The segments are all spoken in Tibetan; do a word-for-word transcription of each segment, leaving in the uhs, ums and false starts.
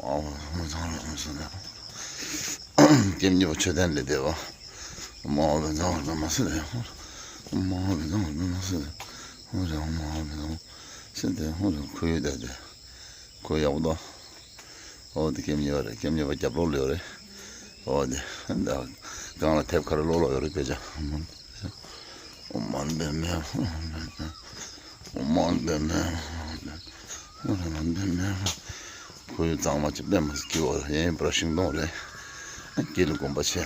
ཨོ་ཧོ་ཚང་ལ་ཧོ་སོ་ལ། ཀེམ་ཉི་བ་མཆོད་རྟེན་ལས་བདེ་བ། མ་འོ་བན་ཚང་བ་མ་སི་ལ་ཧོ། མ་འོ་བན་ཚང་བ་མ་སི་ལ་ཧོ་རེ་ཧོ། མ་འོ་བན་ཚང་སི་ལ་ཧོ་རེ། ཁོ་ཡོད་དེ་དེ། ཁོ་ཡག་པོ་འདུག་ཨོ་དེ་ཀེམ་ཉི་བ་རེད། ཀེམ་ཉི་བ་རྒྱབ་ལོགས་ལ་ཡོད་རེད། ཨོ་དེ་སྒང་ལ་དེབ་ཁ་རེ་ལོག་ལོག་ཡོད་རེད། དཔེ་ཆ། ཨོཾ་མ་ཎི་པདྨེ་ཧཱུྃ། ཨོཾ་མ་ཎི་པདྨེ་ཧཱུྃ། ཨོཾ་མ་ཎི་པདྨེ་ཧཱུྃ། ཁོར་ཡུག་གཙང་མ་ཅིག་པད་མ་ཟེར་གྱི་འོ་ཡིན་པར་ཤིང་སྡོང་རེད། དཀྱིལ་ལ་དགོན་པ་ཆེ།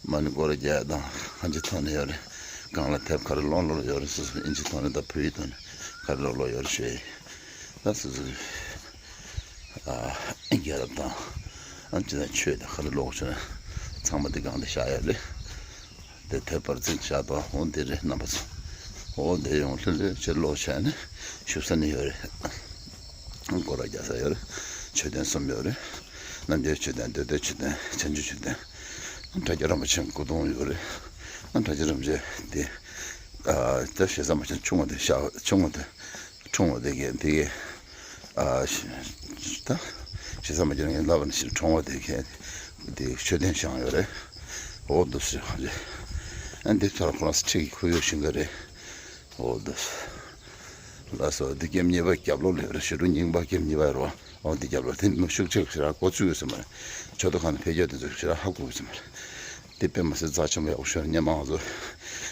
མ་ཎི་སྐོར་རྒྱག་དང་ཨིན་ཇི་ཐོག་ནས་ཡོད་རེད། སྒང་ལ་དེབ་ཁ་རེ་ལོག་ལོག་ཡོད་རེད། སོ་སོ་ཨིན་ཇི་ཐོག་ནས་དང་བོད་ཡིག་ཐོག་ནས་ཁ་རེ་ལོག་ལོག་ཡོད་རེད་ཞུ་ཡ་ཡིན། ད་སོ་སོ་རྒྱལ་རབས་དང་ཨ་ཅི་དང་ཆོས་དང་ཁ་རེ་ལོག་བྱུང་ན་ཚང་མ་འདི་སྒང་ལ་བཞག་ཡོད་རེད། དེ་དེ་བར་འཛིན་བཞག་དང་འོ་འདི་རེད། རྣམ་པ་ཚོ་འོ་འདི་ཡོང་ལྷོད་ལྷོད་བྱེད་ལོག་བྱས་ནས་བཞུགས་ས་ནི་ཡོད་རེད། སྐོར་ར་རྒྱག་ས་ཡོད་རེད། མཆོད་རྟེན་གསུམ་ཡོད་རེད། རྣམ་རྒྱལ་མཆོད་རྟེན། རྡོ་རྗེ་མཆོད་རྟེན། བྱང་ཆུབ་མཆོད་རྟེན། དྲ་རྒྱ་རིན་པོ་ཆེ་སྐུ་གདུང་ཡོད་རེད། དྲ་རྒྱ་རིན་པོ་ཆེ་དེ་ད་ཞེ་ས་མ་ཆེན་ཆུང་བ་དེ་ཤ་ཆུང་བ་དེ། ཁྲུང་བ་དེ་གས་དེ་གས། ཨ་ད་ཞེ་ས་མ་ཆེན་ངས་ལབ་པ་ནི་ཞིག་ཁྲུང་བ་དེ་གས་དེ་མཆོད་རྟེན་བཞེངས་ཡོད་རེད། འོ་འདུག་ཟེར་གང་རེད། ཨ་འདི་ཚོ་ཁོ་རང་ཚོ་ཁྲིད་ཀྱི་ཁོར་ཡུག་ཤིང་ག་རེད། འོ་འདུག་ཟེར། ལགས་སོ། འདི་ཀེམ་གཉིས་པ་རྒྱབ་ལོགས་ལ་ཡོད་རེད། ཞི་ཁྲོ་རྙིང་པ་ཀེམ་གཉིས་པ་ཡོད་རེད་བ། འོ་འདི་རྒྱབ་ལོགས་དེ་མི་ཤུགས་ཆེ་ཞེ་དྲག་འགོ་ཚུགས་ཡོད་ས་མ་རེད། ཆོས་ཐོག་ཁང་ནས་ཕེབས་རྒྱུ་དེ་ཚོ་ཞེ་དྲག་ཧ་གོ་ཡོད་ས་མ་རེད། དེ་དཔེ་མ་སྲིད་རྩ་ཆེན་པོ་ཡག་པོ་ཤོར། སྔོན་མ་ང་ཚོ་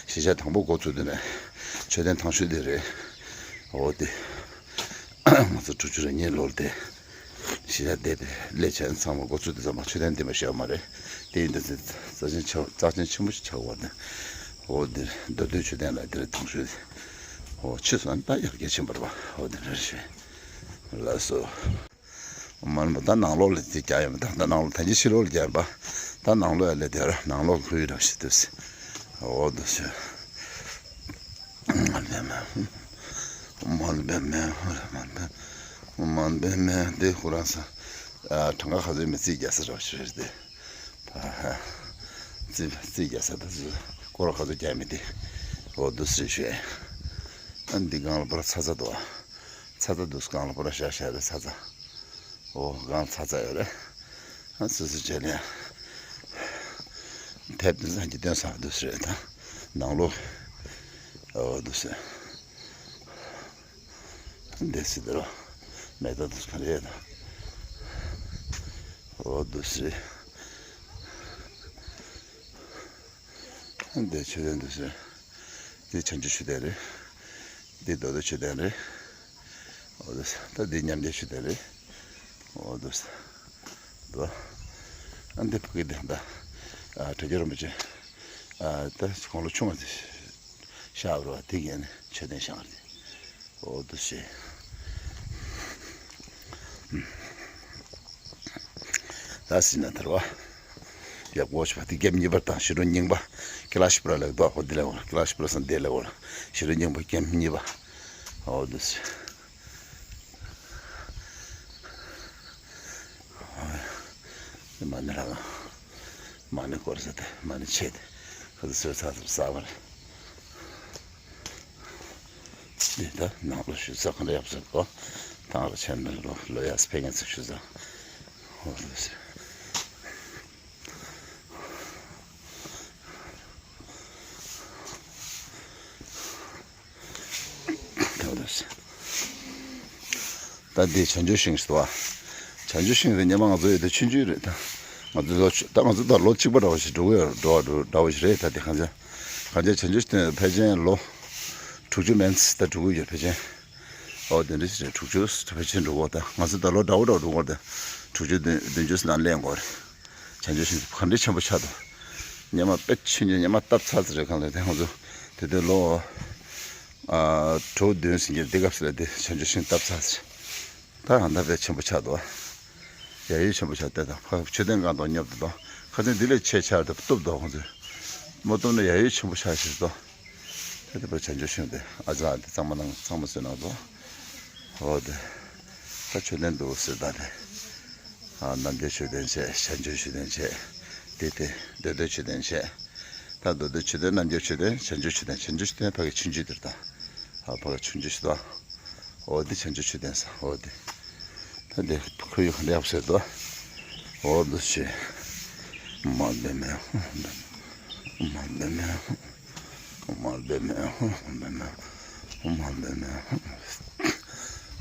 གཞིས་ཆགས་དང་པོ་འགོ་ཚུགས་དུས་ནས་མཆོད་རྟེན་ཐང་ཤོས་དེ་རེད། འོ་དེ་ང་ཚོ་དྲུག་ཅུ་རེ་གཉིས་ལོར་དེ་གཞིས་ཆགས་དེ་སླེབས་བྱས་ཚང་མ་འགོ་ཚུགས་དུས་ཙམ་པ་མཆོད་རྟེན་དེ་མ་ཤེས་པ་མ་རེད། དེ་ཡིན་དུས་ཚེ་རྩ་ཆེན་ཆེ་རྩ་ཆེན་ཆེན་པོ་ཞིག་ཆགས་པ་དེ། འོ་དེ་རྡོ་རྡོའི་མཆོད་རྟེན་ལ་དེ་རེད། ཐང་ཤོས་དེ། འོ་ཕྱིས་སུ་ད་ཡར་རྒྱས་ཕྱིན་པ་རེད་བ། འོ་དེ་རེད་ཤོད། ལགས་སོ། མ་ནི་པ་ད་ནང་ལོགས་ལ་དེ་རྒྱག་ཡོད་མ། ད་ད་ནང་ལོགས་ད་ཅི་ཕྱི་ལོགས་ལ་རྒྱག་ཡོད་པ། ད་ནང་ལོགས་ལ་དེ་ར་ནང་ལོགས་ཁུལ་ར་ཞིག་འདུག་ཟེར། འོ་འདུག་ཟེར། མ་ནི་པདྨེ་ཧཱུྃ། མ་ནི་པདྨེ། མ་ནི་པདྨེ་དེ་ཁོ་རང་ས། གྲངས་ཀ་ག་ཚོད་མེད་རྩིས་རྒྱག་ས་ར་ཞིག་རེད་དེ། རྩིས་རྩིས་རྒྱག་ས་ད་སྐོར་ག་ཚོད་རྒྱག་མེད་དེ། འོ་འདུག་ཟེར་ཞུ། ཨ་འདི་སྒང་ལ་པར་ཚ་ཚ་འདུག་ཚ་ཚ་འདུག་སྒང་ལ་པར་ཤ་ཤ་རེད་ཚ་ཚ། འོ་སྒང་ཚ་ཚ་ཡོད་རེད། ཨ་སོ་སོ་བྱས་ནས་དེབ་དེ་ཚོ་འཇིག་རྟེན་བཟང་འདུག་ཟེར་ད་ནང་ལོགས། འོ་འདུག་ཟེར། འདི་སི་དེ་རོ་མེ་ཏོག་དེ་ཚོ་ག་རེ་ཡོད་ད། འོ་འདུག་ཟེར། འདི་མཆོད་རྟེན་འདུག་ཟེར། འདི་བྱང་ཆུབ་མཆོད་རྟེན་རེད། འདི་རྡོ་རྡོ་མཆོད་རྟེན་རེད། འོ་འདུག་ཟེར། ད་འདི་མཉམ་རྒྱལ་མཆོད་རྟེན་རེད། འོ་འདུག་ཟེར། འདུག་ཨ་འདི་ཕ་གི་འདི་ད་ཨ་དྲ་རྒྱ་རིན་པོ་ཆེ་ཨ་ད་དགུང་ལོ་ཆུང་བ་དེ་ཤག་རོ་དེ་གས་ནས་མཆོད་རྟེན་བཞེངས་རེད། འོ་འདུག་ཟེར། ད་སྲིད་ན་དར་བ། ཡག་པོ་ཞིག་པ་དེ་རྒྱབ་གཉིས་པར་དང་ཞི་ཁྲོ་རྙིང་པ། ཀི་ལ་ཤི་པུ་ར་ལ་འདུག་ཨ་ཁོ་འདི་ལ་འོ་ཀི་ལ་ཤི་པུ་ར་སང་འདི་ལ་འོ་ཞི་ཁྲོ་རྙིང་པ་རྒྱབ་གཉིས་པ། འོ་འདུག་ཟེར། མ་ཎི་ལ་མ་ཎི་སྐོར་ཟེར་ཏེ་མ་ཎི་ཆེ་སྟེ་ཁ་ཚ་སོས་ཚ་ཚ་ས་བར། འདི་ད་ནང་ལོ་ཞུ་ས་གང་འདྲ་ཡག་པོ་ཟེར་གོ། ཐང་ར་ཆེན་ནང་ལོ་ལོ་ཡག་ཕེ་ངན་ཚོ་ཞུ་ས། ཧོ་ལོ་ཟེར། ཧོ་ལོ་ཟེར། ད་འདི་བྱང་ཆུབ་ཤིང་ཞིག་འདུག་ཨ། བྱང་ཆུབ་ཤིང་དེ་སྔོན་མ་ང་ཚོ་ཡོད་དུས་ཆུང་ཆུང་རེད་ད། ང་ཚོ་ལོ་ཆུ་ད་ང་ཚོ་ད་ལོ་གཅིག་པ་འདྲ་བོ་ཞིག་འགྲོ་གི་ཡོད་འགྲོ་བ་འདྲ་བོ་ཞིག་རེད་ད། དེ་གང་ཚེ་གང་ཚེ་བྱང་ཆུབ་ཤིང་ཕལ་ཆེར་ལོ་དྲུག་ཅུ་མན་ད་འགྲོ་གི་ཡོད་ཕལ་ཆེར། ཨོ་དེ་འདྲ་ཞིག་རེད། དྲུག་ཅུ་ཕལ་ཆེར་འགྲོ་གི་ཡོད་ད། ང་ཚོ་ད་ལོ་འདྲ་བོ་འདྲ་བོ་འགྲོ་གི་ཡོད་ད། དྲུག་ཅུ་བདུན་བདུན་ཅུ་ཙམ་ལ་སླེབས་ཡོང་གི་རེད། བྱང་ཆུབ་ཤིང་ག་འདྲའི་ཆེན་པོ་ཆགས་འདུག་སྔོན་མ་དཔེ་ཆུང་ཆུང་སྔོན་མ་སྟབས་ཚགས་ཚ་རེད། གང་ལ་དེ་ང་ཚོ་དེ་དུས་ལོ་ཨ་དྲུག་བདུན་ཟིན་གྱི་འདི་སྐབས་སུ་ལ་དེ་བྱང་ཆུབ་ཤིང་སྟབས་ཚགས་ཚ་རེད། ད་ད་དཔེ་ཆེན་པོ་ཆགས་འདུག་ཡ་ཡུལ་ཆེན་པོ་ཆགས་བསྡད་དང་ཕ་མཆོད་རྟེན་སྒང་དང་མཉམ་དུ་དང་ཁ་སང་འདི་ལས་ཆེ་ཆགས་དུ་གཏུབ་འདུག་ཁོང་ཚོས་མ་གཏུབ་ན་ཡ་ཡུལ་ཆེན་པོ་ཆགས་ཤིག་འདུག་ད་དེ་བར་བྱང་ཆུབ་ཤིང་དེ་ཨ་ཅག་དེ་གཙང་མ་ནང་གཙང་མ་བཟོས་གནང་འདུག་འོ་དེ་ད་མཆོད་རྟེན་འདུག་ཟེར་ད་དེ། ཨ་རྣམ་རྒྱལ་མཆོད་རྟེན་བྱས། བྱང་ཆུབ་མཆོད་རྟེན་བྱས། དེ་དེ་རྡོ་རྡོའི་མཆོད་རྟེན་བྱས། ད་རྡོ་རྡོའི་མཆོད་རྟེན། རྣམ་རྒྱལ་མཆོད་རྟེན། བྱང་ཆུབ་མཆོད་རྟེན། བྱང་ཆུབ་མཆོད་རྟེན་ཕ་གི་ཆུང་ཆུང་དེར་ད། ཨ་ཕ་གི་ཆུང་ཆུང་ཞིག་ད། འོ་དེ་བྱང་ཆུབ་མཆོད་རྟེན་ཟེར། འོ་དེ། ད་དེ་ཁོར་ཡུག་ལེགས་ཟེར་དོ། འོ་འདུག་སེ། མ་བདེ་མེད། མ་བདེ་མེད། མ་བདེ་མེད། མ་བདེ་མེད། མ་བདེ་མེད།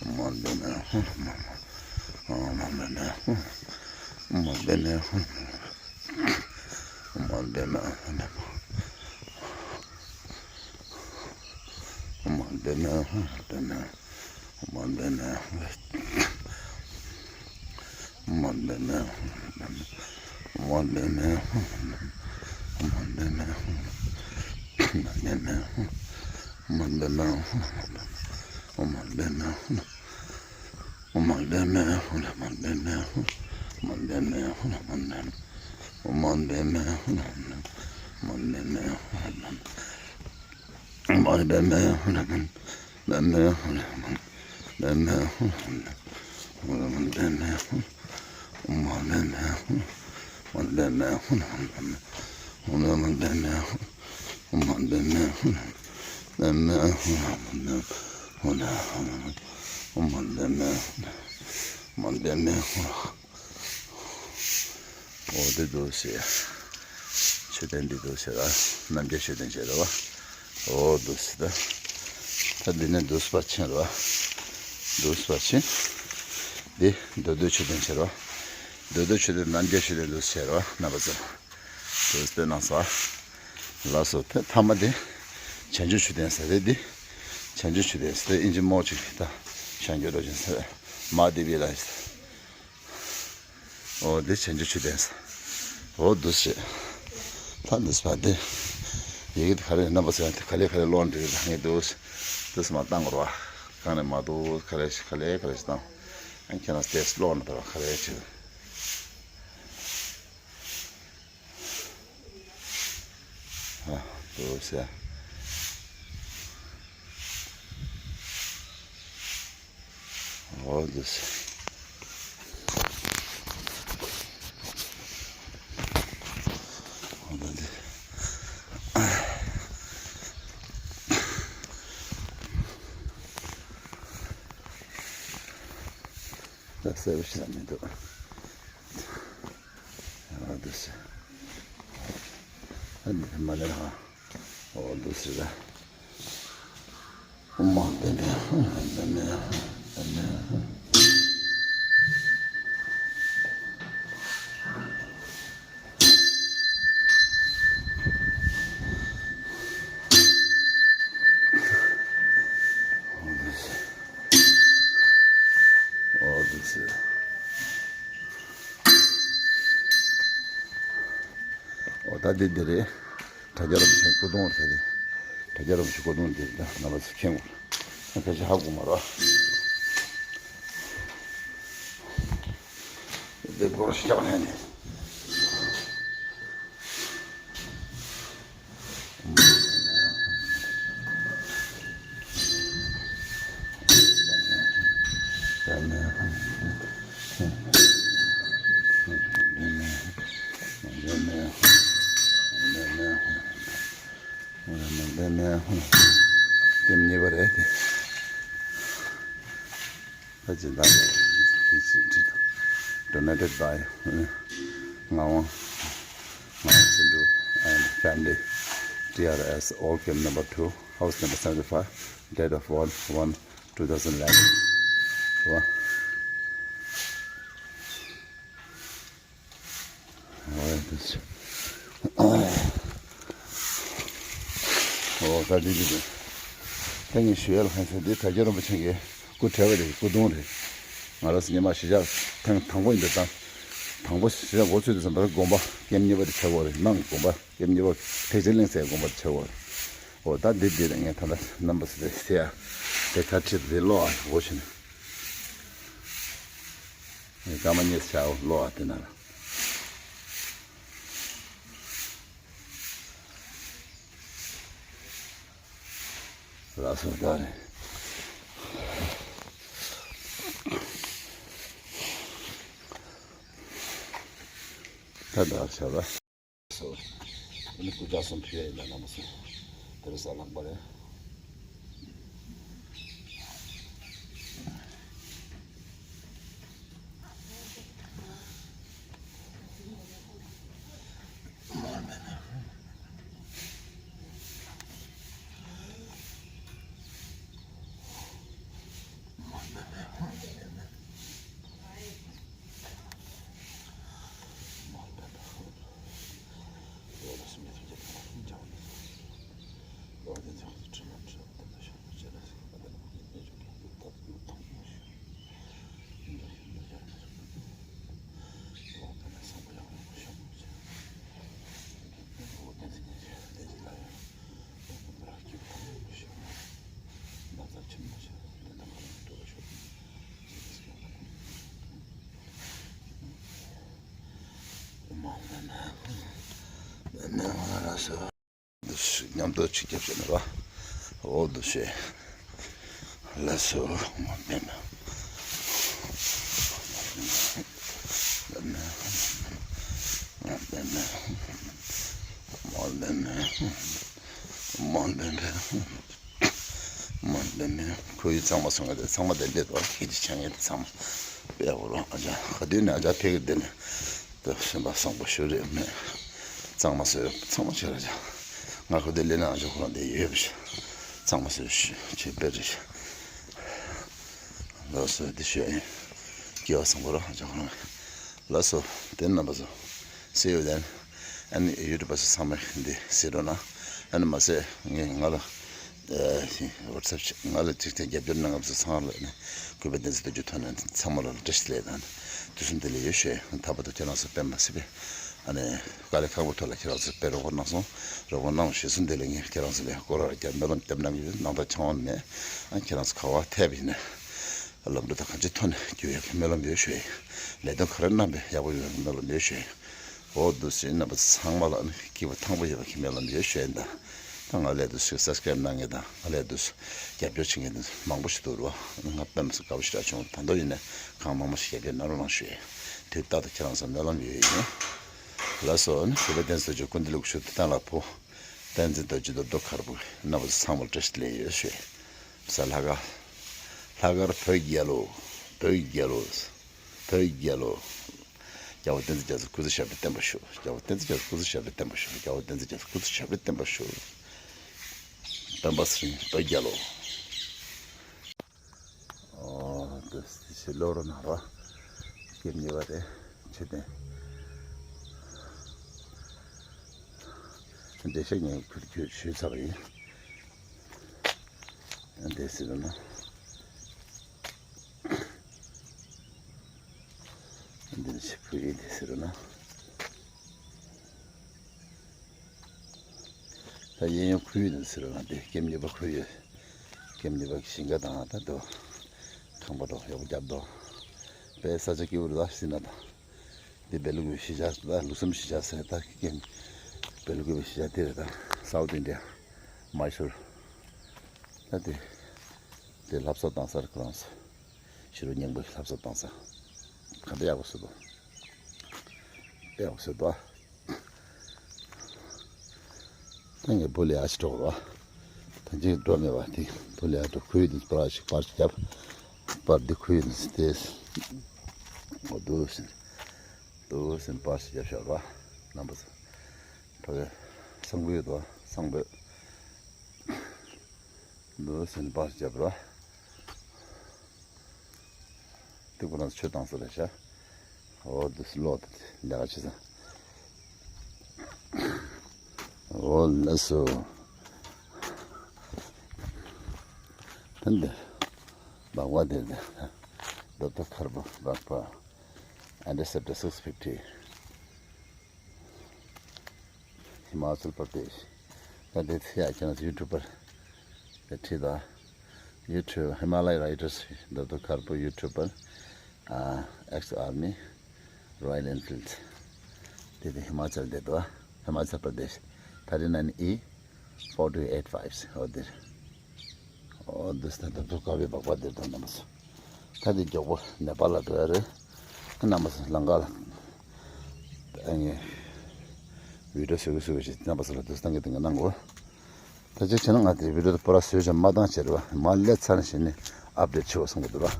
མ་བདེ་མེད། མ་བདེ་མེད། མ་བདེ་མེད། མ་བདེ་མེད། མ་བདེ་མེད། འོ་དེ་འདུག་སེ། མཆོད་རྟེན་འདི་འདུག་སེ་ར། རྣམ་རྒྱལ་མཆོད་རྟེན་བྱས་ར་བ། འོ་འདུག་སེ་ད། ད་འདི་ནས་འདུག་སེ་ཕར་ཕྱིན་ར་བ། འདུག་སེ་ཕར་ཕྱིན། འདི་མདོ་སྟོད་མཆོད་རྟེན་བྱས་ར་བ། མདོ་སྟོད་མཆོད་རྟེན་རྣམ་རྒྱལ་མཆོད་རྟེན་འདུག་སེ་བྱས་ར་བ། རྣམ་པ་ཚོ། འདུག་སེ་སྟོན་གནང་སོང་། ལགས་སོ། ད་མཐའ་མ་དེ་བྱང་ཆུབ་མཆོད་རྟེན་ཟེར་རེད་འདི། བྱང་ཆུབ་མཆོད་རྟེན་ཟེར་ཨིན་ཇི་མོ་ཅིག་ད་བྱང་ཆུབ་རྡོ་རྗེ་ཟེར། མ་དེ་བི་ལ་ཡིན་ཟེར། འོ་འདི་བྱང་ཆུབ་མཆོད་རྟེན་ཟེར། འོ་འདུག་སེ། ད་འདུག་སེ་བ་དེ། ཡི་གེ་དེ་ག་རེ་རྣམ་པ་ཚོ་ཡང་དེ་ག་ལེ་ག་ལེ་ཀློག་འདྲི་གི་ད་ངས་འདུག་སེ། འདུག་སེ་མ་བཏང་དགོས་ར་བ། གང་ནས་མ་འདུག་ག་ལེ་ག་ལེ་ག་ལེ་ཞིག་བཏང་། ཨ་ཁྱེད་རང་དེ་ཀློག་ན་ད་ར་ག་ལེ་བྱེད། ཨ། འདུག་སེ། འོ་འདུག་སེ། འོ་ད་འདི། ད་གསལ་པོ་ཞིག་མི་འདུག་ཨ་འདུག་སེ། ཨ་འདི་མ་ལེ་ཧ། འོ་འདུག་སེ་ད། མ་བདེ་མེད། བདེ་མེད། བདེ་མེད། འོ་འདུག་སེ། འོ་འདུག་སེ། འོ་ད་འདི་འདི་རེད། དྲ་རྒྱ་རིན་པོ་ཆེའི་སྐུ་གདུང་རེད་ད་འདི། དྲ་རྒྱ་རིན་པོ་ཆེའི་སྐུ་གདུང་འདི་རེད་ད་རྣམ་པ་ཚོ་མཁྱེན་དགོས། ང་ཕལ་ཆེར་ཧ་གོ་མ་རེད། འདི་སྐོར་ཞིག་རྒྱག་ལྷན་ནས། ཀེམ་གཉིས་པ་རེད་དེ། Donated by ངག་དབང་ངག་དབང་བརྩོན་འགྲུས་and family, T R S, all camp number two, house number seventy-five, date of one one two thousand eleven. འོ་ད་འདི་འདི་འདི། ད་ངས་ཞུ་ཡ་ལ་ཧན་ས་འདི་དྲ་རྒྱ་རིན་པོ་ཆེ་གི་སྐུ་བྲེ་བ་རེད། སྐུ་གདུང་རེད། ང་རང་ཉི་མ་གཞིས་ཆགས་ཐེངས་དང་པོ་ཡིན་འདི་དང་། དང་པོ་གཞིས་ཆགས་འགོ་ཚུགས་དུས་ཙམ་པར་དགོན་པ་ཀེམ་གཉིས་པ་དེ་ཆགས་ཡོད་རེད། ནང་དགོན་པ་ཀེམ་གཉིས་པ་ཐེག་ཆེན་གླིང་ཟེར་དགོན་པ་དེ་ཆགས་ཡོད་རེད། འོ་ད་འདི་འདི་རེད། ངས་ད་ལྟ་རྣམ་པ་ཚོ་དེ་ཟེར་ཡ་དེ་ཁ་ཁྲིད་དེ་ཀློག་ཨ་འོ་བྱས་ནས། སྐར་མ་གཉིས་ཤར་ལོ་ཨ་དེ་ན་ལ་སོ་ད་རེད། ད་ད་ཤར་བ་སོ། ཨ་ནི་སྐུ་ལྕགས་གསུམ་ཕུལ་ཡ་ཡིན་ལ་རྣམ་པ་ཚོ། དེ་རུ་ས་ལྷག་པ་རེད། ནས་ང་རང་ཚོ་མཉམ་དུ་ཅིག་རྒྱབ་བྱས་ནས་ར། འོ་འདུག་བྱས། ལགས་སོ། མ་འདེམས། མ་འདེམས། མ་འདེམས། མ་འདེམས། མ་འདེམས། ཁོ་ཡི་གཙང་མ་སོང་ངས་དེ་ཚང་མ་དེ་འདྲས་དོ་ཁྱེད་ཀྱི་ཆ་ངས་དེ་ཚང་མ་དཔེ་འོ་རོ་ཨ་ཅག་ག་དུས་ནས་ཨ་ཅག་ཕེ་གི་དེ་ནས་དེ་སེམས་པ་བཟང་པོ་ཞུ་རེད་མེད། གཙང་མ་བཟོས་ཚང་མ་བྱས་ར་ཅག་ང་ཁོ་དེ་ལས་ན་ཨ་ཅག་ཁོ་རང་དེ་ཡོད་པ་ཞིག་གཙང་མ་བཟོས་ཞུ་ཆེ་དཔེ་རེད། ལགས་སོ་དེ་ཞུ་ཡིན། སྐྱེ་བ་བཟང་པོ་རོ་ཨ་ཅག་ཁོ་རང་། ལགས་སོ། དེ་རྣམ་པ་ཚོ། See you then། ཨ་ནི་ཡུ་ཊུབ་པ་ཚོ་ཚང་མ་འདི་གཟིགས་རོགས་གནང་། ཨ་ནི་མ་ཟད་ངས་ང་ལ་ཝ་ཊི་སེབ་ང་ལ་ཅིག་ཅིག་རྒྱབ་སྐྱོར་གནང་མཁན་ཚོ་ཚང་མ་ལ་ནི་གུས་པ་བསྟན་འཛིན་རྡོ་རྗེ་ཐོག་ནས་ཚང་མ་ལ་བཀྲ་ཤིས་བདེ་ལེགས་དང་དུས་གསུམ་བདེ་ལེགས་ཡོད་ཞུ། ད་བར་དུ་ཁྱེད་རང་ཚོ་དཔེ་མ་སྲིད་པའི་ཨ་ནི་དཀའ་ལས་ཁག་པོ་ཐོག་ལ་ཁྱེད་རང་ཚོ་དཔེ་རོགས་པ་གནང་སོང་། རོགས་པ་གནང་བ་ཞེ་སུ་འདི་ལ་ངས་ཁྱེད་རང་ཚོ་ལ་སྐོར་ར་རྒྱབ་སྨོན་ལམ་རྒྱབ་གནང་གི་ཡོད། སྣང་དག་འཆང་བ་མེད། ཨ་ཁྱེད་རང་ཚོ་ག་བ་ཐད་པ་ཡིན་ན། ལམ་འགྲོ་དང་གང་ཅིའི་ཐོག་ནས་རྒྱུ་ཡག་གི་སྨོན་ལམ་ཡོད་ཞུ་ཡིན། ལས་དོན་ག་རེ་གནང་པའི་ཡག་པོ་ཡོང་བའི་སྨོན་ལམ་ཡོད་ཞུ་ཡིན། འོ་འདུག་སེ་རྣམ་པ་ཚང་མ་ལ་ནི་སྐྱིད་པོ་ཐང་པོ་ཡོད་པའི་སྨོན་ལམ་ཡོད་ཞུ་ཡིན། ད་ད་ང་ལས་འདུག་སེ་སབ་སི་ཀ་རེབ་གནང་མཁན་དང་ང་ལས་འདུག་སེ་རྒྱབ་སྐྱོར་བྱེད་མཁན་དེ་མང་པོ་ཞིག་འདུག་རོ། ང་དཔེ་མི་སྲིད་དགའ་པོ་ཞེ་དྲག་བྱུང་། ད་དུང་ཡིན་ནའི་གང་མང་མང་ཞིག་རྒྱབ་སྐྱོར་གནང་རོགས་གནང་ཞུ་ཡིན། དུས་རྟག་ཏུ་ཁྱེད་རང་ཚོར་སྨོན་ལམ་ཡོད་ཡིན། ལགས་སོ། ནི་གུས་པ་བསྟན་འཛིན་རྡོ་རྗེ་ཀུན་བདེ་ལུགས་ཆོས་སྡེ་གཏན་ལ་ཕོ། བསྟན་འཛིན་རྡོ་རྗེ་རྡོ་རྡོ་མཁར་བུ་རྣམ་པ་ཚོ་ཚང་མར་བཀྲ་ཤིས་བདེ་ལེགས་ཡོད་ཞུ། ས་ལྷག་དཀར། ལྷག་དཀར་བོད་རྒྱལ་ལོ། བོད་རྒྱལ་ལོ། བོད་རྒྱལ་ལོ། རྒྱལ་བ་བསྟན་འཛིན་རྒྱ་མཚོ་སྐུ་ཚེ་ཞབས་པད་བརྟན་པར་ཤོག་རྒྱལ་བ་བསྟན་འཛིན་རྒྱ་མཚོ་སྐུ་ཚེ་ཞབས་པད་བརྟན་པར་ཤོག་རྒྱལ་བ་བསྟན་འཛིན་རྒྱ་མཚོ་སྐུ་ཚེ་ཞབས་པད་བརྟན་པར་ཤོག་སྤེན་པ་ཚེ་རིང་བོད་རྒྱལ་ལོ། ཨོ། འདི་ཕྱི་ལོགས་རུ་ནང་རོ། སྐྱེམས་ཉེ་བ་རེད། མཆོད་རྟེན། འགྲེལ་བཤད་ངས་ཁུར་ཁྱོད་ཞུས་ཚར་བ་ཡིན། འདི་ཟེར་ན། འདི་ནི་ཕྱི་ཕུ་ཡི་འདི་ཟེར་ན། ད་གཡས་གཡོན་ཁོར་ཡུག་འདི་ཟེར་ན་འདི་སྐྱེམས་ཉེ་བ་ཁོར་ཡུག་སྐྱེམས་ཉེ་བ་གི་ཞིང་ཁ་དང་ད་དུ་ཁང་པ་དང་ཡོག་རྒྱབ་དང་། དཔེ་ས་ཆ་སྐྱིད་པོ་རེད་ད་སྲིད་ན་དང་། འདི་སྦེལ་ཀོབ་གཞིས་ཆགས་ད་ལུགས་བསམ་གཞིས་ཆགས་ཟེར་ད་སྐྱེམས། སྦེལ་ཀོབ་གཞིས་ཆགས་དེ་རེད་ད། སའུ་ཐི་ཨིན་ཌི་ཡ། མའི་སུར། ད་དེ། དེ་ལྷ་བསངས་བཏང་ས་རེད་ཁོ་རང་ཚོ། ཕྱི་རུ་སྙིང་པོའི་ལྷ་བསངས་བཏང་ས། ག་འདྲ་ཡག་པོ་བཟོས་འདུག་དཔེ་ཡག་པོ་བཟོས་འདུག་ད་ངས་བུ་ལས་ཨ་ཅི་འགྲོ་བ། ད་ཅི་འགྲོ་མེད་པ་དེ་བུ་ལས་ཨ་འགྲོ་ཁོའི་དེ་པར་ཞིག་པར་ཞིག་བརྒྱབ། པར་འདི་ཁོའི་དེ་དེ། འོ་འདུག་སེ། འདུག་སེ་པར་ཞིག་བརྒྱབ་ཤག་ར། རྣམ་པ་ཚོ། ཕ་གི་གསང་ཕུད་དོ་གསང་ཕུད། འདུག་སེ་པར་ཞིག་བརྒྱབ་ར། དེ་ཁོ་རང་ཚོ་ཆོས་བཏང་ས་རེད་ཤག་འོ་དེ་སུ་ལོག་དེ་ལས་ཀ་བྱེད་ས། འོ་ལགས་སོ། ད་འདི་སྦག་སྦག་དེ་འདི་རྡོ་རྡོ་མཁར་པོ་སྦག་སྦག Interceptor six fifty། ཧི་མ་ཅལ་པར་དེཤ། ད་དེ་ཚེ་ཡ་ཁྱེད་རང་ཚོ་ཡུ་ཊུབ་པར་དེ་ཁྲིད་དོ། ཡུ་ཊུབ་ཧི་མ་ལ་ཡ་རའི་ཊར་སི་རྡོ་རྡོ་མཁར་པོ་ཡུ་ཊུབ་པར། ཨ་ཨེག་སི་ཨར་མི། Royal Enfield། དེ་དེ་ཧི་མ་ཅལ་དེ་དོ། ཧི་མ་ཅལ་པར་དེཤ། thirty nine E four two eight five འོ་དེ། འོ་འདི་སྟེང་དུ་དུ་དཀའ་བའི་སྦག་སྦག་འདིར་དང་རྣམ་པ་ཚོ། ད་འདི་མགྱོགས་པོ་ནེ་པཱལ་ལ་འགྲོ་ཡ་རེད། རྣམ་པ་ཚོ་ལམ་ཁ་ལ། ཨ་ནི། བི་ཌི་ཡོ་བཟོ་གི་བཟོ་གི་ཞིག་རྣམ་པ་ཚོ་ལ་འདུག་སྟངས་ཀྱི་སྟེང་གི་གནང་དགོས། ད་ཅིག་བྱས་ན་ང་དེ་བི་ཌི་ཡོ་དེ་པོ་ར་བཟོས་ཤག་མ་བཏང་བྱས་རེད་བ། མ་སླེབས་ཚར་ནས་བྱས་ནས་ཨབ་ཌེཊ་བྱེད་དགོས་བསམ་གི་འདུག་ར།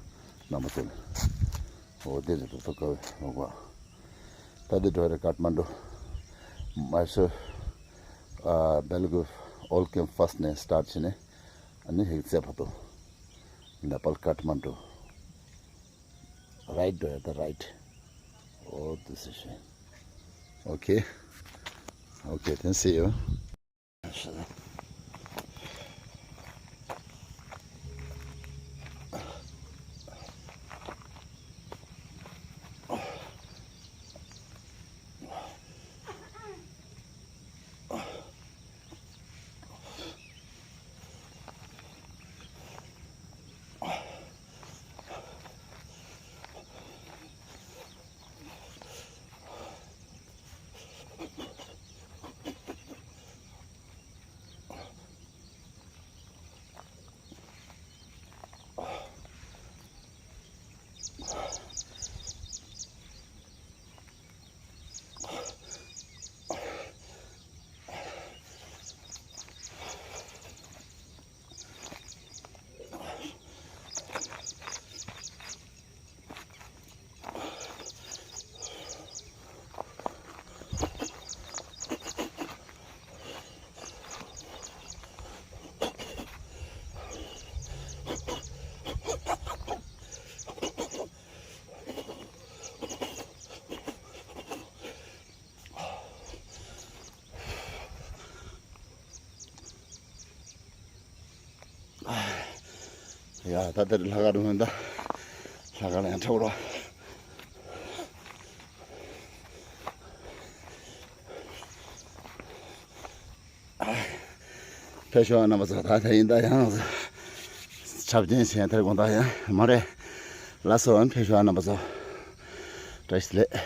རྣམ་པ་ཚོ་ལ། འོ་དེ་རེད་འདུག་ད་དཀའ་བའི་སྦག་སྦག་ད་འདི་འགྲོ་ཡ་རེད་ཀཏ་མན་ཌུ། མའི་སུར། ཨ་སྦེལ་ཀོབ་ཨོལ་ཀེམ་ཕ་སི་ནས་སི་ཊར་བྱས་ནས། ཨ་ནི་ཧིག་ཙེ་བར་དུ། ནེ་པཱལ་ཀཏ་མན་ཌུ། རའིཊ་འགྲོ་ཡ་ད་རའིཊ། Oh, this is it. Okay. Okay, then see you. ཡ་ད་ལྟ་ལྷག་དཀར་རུ་ཧོན་ད་ལྷག་དཀར་ལ་ཡང་འཁྲབ་རོགས། ཕེབས་ཤོག་རྣམ་པ་ཚོ། ད་ད་ཡིན་ད་ཡང་འཁྲབ་སྟོན་བྱས་དེར་དགོངས་དག་ཡང་མ་རེད། ལགས་སོ། ཕེབས་ཤོག་རྣམ་པ་ཚོ། བཀྲ་ཤིས་བདེ་ལེགས།